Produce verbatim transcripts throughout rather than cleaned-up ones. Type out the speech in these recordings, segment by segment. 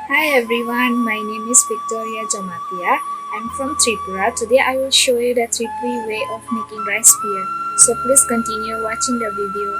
Hi everyone, my name is Victoria Jamatia. I'm from Tripura. Today I will show you the Tripuri way of making rice beer. So please continue watching the video.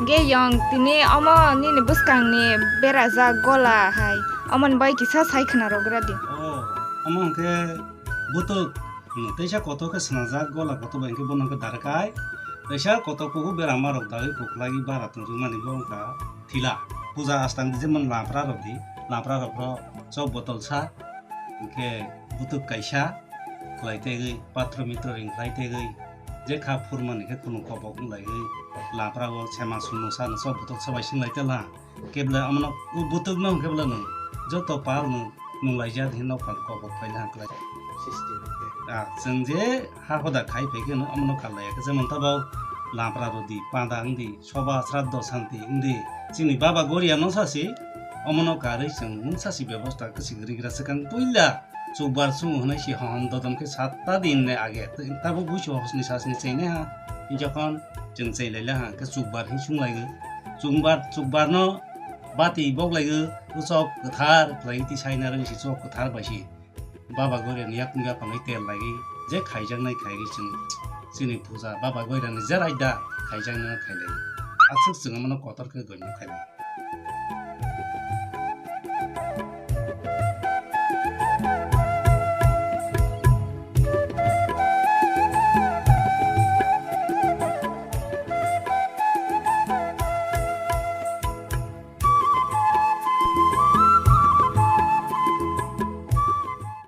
Ge yong tini omo nini bwskangni berajak gola hai, omoni bai kisa sai khwna rwgra di. Oh, omo hwnkhe bwtwk, hmm, teisa kotor khe swnajak, gola kotor bai hwnkhe bono hwnkhe darkai. Teisa kotor kubu berama rok dagwi kwplai bara tong rwmani bo wngkha thila. Puja astang di jemon lampra rok di, lampra rok phro chok botol sa, hwnkhe bwtwk kaisa khlai tegwi, patro mitro ring khlai tegwi, je kha phurmani khe khunu kobok wng laiwi, lampra o sema sumno sa no chok botol sa bai sing lai tela. Kebla omono bwtwk no kebla nwng joto pal nwng nung laijak hinwi nok phang kok kok phaina hwnklai. Sisti rok khe. Ah, chwng je ha hoda khai phai khe no omono kal laiya khe, jemon tabok lampra rodi, panda wngdi, soba sraddho santi wngdi, chini baba goria no sasi omono karwi chwng mungsa si bebosta kwchwk rigra swkang puila. Chukbar sungo hwnwi si hom dodom khe satta din ni age, tabuk buisu hosni sasni chengni ha, jokhon chwng cheng laila ha, khe chukbar hin sung laigo. Chukbar, chukbar no bati bok laigo, chok kwthar khlai ti saina rwng si chok kwthar bai si. Baba Goria ni yakung yapang tel lagi, je khaijaknai khaigwi chwng chini puja Baba Goria ni je raida khaijaknai khailai. Aswk chwng omono kotor khe goino khailai.